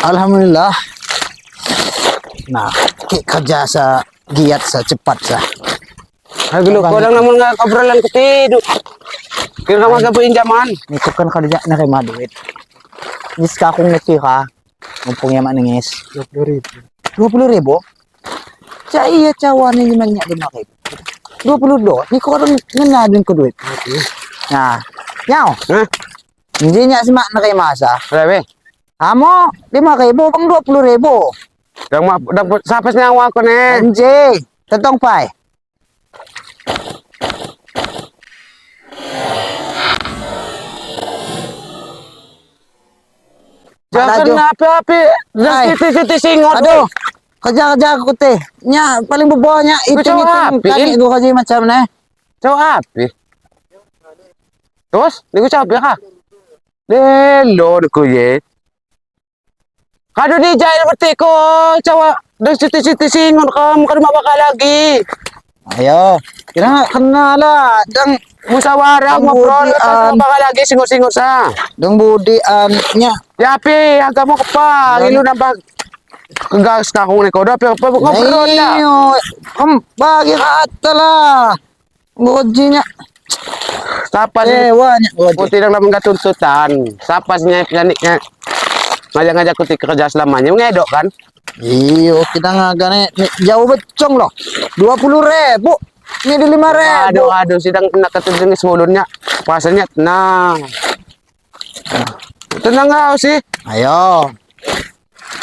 Alhamdulillah. Nah, kerja sa giat sa cepat sa. Ayo kodang namun nggak obrolan ketidu. Kira kamu agak pinjaman. Niko kan kerja nerima duit. Nis ka akong natira. Mumpung yaman nangis. 20.000. 20.000? Ca iya cawan ini banyak 5.000. 22. Niko orang ngenadin ko duit. Nah, nyau. Hah? Hindi niya semak nerima sa. Berapa? Amo, 5.000 bang 20.000. Dang ma dang sapas nyawa aku nih. Anjing, tetong pai. Jangan api-api. Ay. Jangan titik-titik singot. Aduh, kerja-kerja aku teh. Nya paling bebohnya hitung-hitung api, kali Il. gua kerja macam ni. Coba api. Terus, niku cabe kah? Lelo niku ye. Kado di jahil berarti ko, cawa dan situ-situ singon kamu kan bakal lagi. Ayo, kira kena lah. Dang Musyawarah Ang ngobrol budi, kan bakal lagi singot-singot sa. dang budi an nya. Ya api, agak mau kepa, Yan. ilu nambah kegas kakung ni kodo, api apa ngobrol lah. Ayo, kam bagi kata lah. Gojinya. Siapa sih? Nya goji. Putih dalam nggak tuntutan. Siapa sih nyaniknya? Ngajak-ngajak kuti kerja selamanya, ngedok kan? Iyo, kita ngagane jauh becong loh. 20.000. Ini di 5.000. Aduh, aduh, sidang nak ketemu sebelumnya. Pasarnya tenang. Tenang kau sih. Ayo.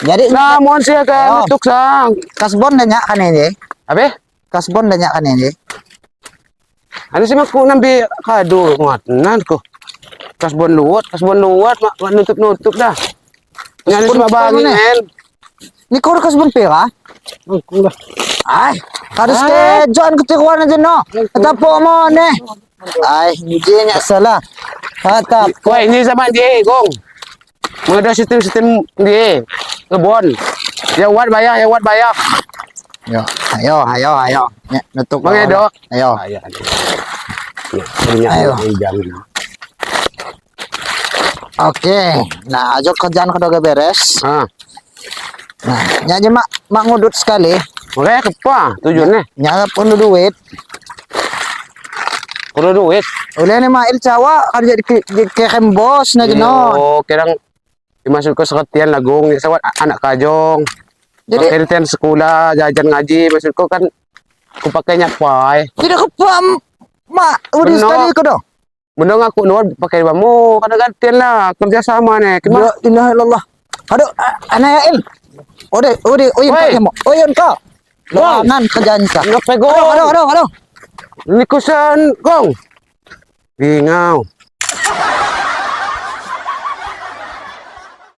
Jadi Nah, mohon sih agak nutuk sang. Kasbon banyak kan ini? Abe? Kasbon banyak kan ini? Ada sih aku nambi kado ngatan ko. Kasbon luwat, mak nutup-nutup dah. Nyari Kasbon sama bagi men. Ni kau kasbon pira? Ay, harus kejuan ketiruan aja no. Tapo mo ne. Ay, hindi niya salah. Hatap. Wah, ini sama dia, gong. Mengenai sistem-sistem dia, kebon. Ya wat bayar, ya wat bayar. Ayo, ayo, ayo, ayo. Ya, nutup. Bang Edo. Ayo. Ayo. Ayo. Oke. Nah, ajo kerjaan kedua beres. Ah. Nah, nya aja mak ngudut sekali. Makanya kepa tujuannya. Nya perlu duit. Perlu duit. Oleh ni mak il cawa kerja di kerem bos na jenon. Oh, kirang dimasuk ke seketian lagung sawat anak kajong. Jadi Jadi tian sekolah jajan ngaji maksudku kan ku pakainya pai. tidak kepam mak udah sekali ko do. Benar ngaku nuar pakai bamu kada gantian lah kerja sama nih. La ilaha illallah. Aduh, anak il. Ode, ode, oyon Woi. ka mo. Oyon ka. Loanan kerjaan ka. Ngape gong? Aduh, aduh, aduh, aduh. Ini kusan gong. Bingau.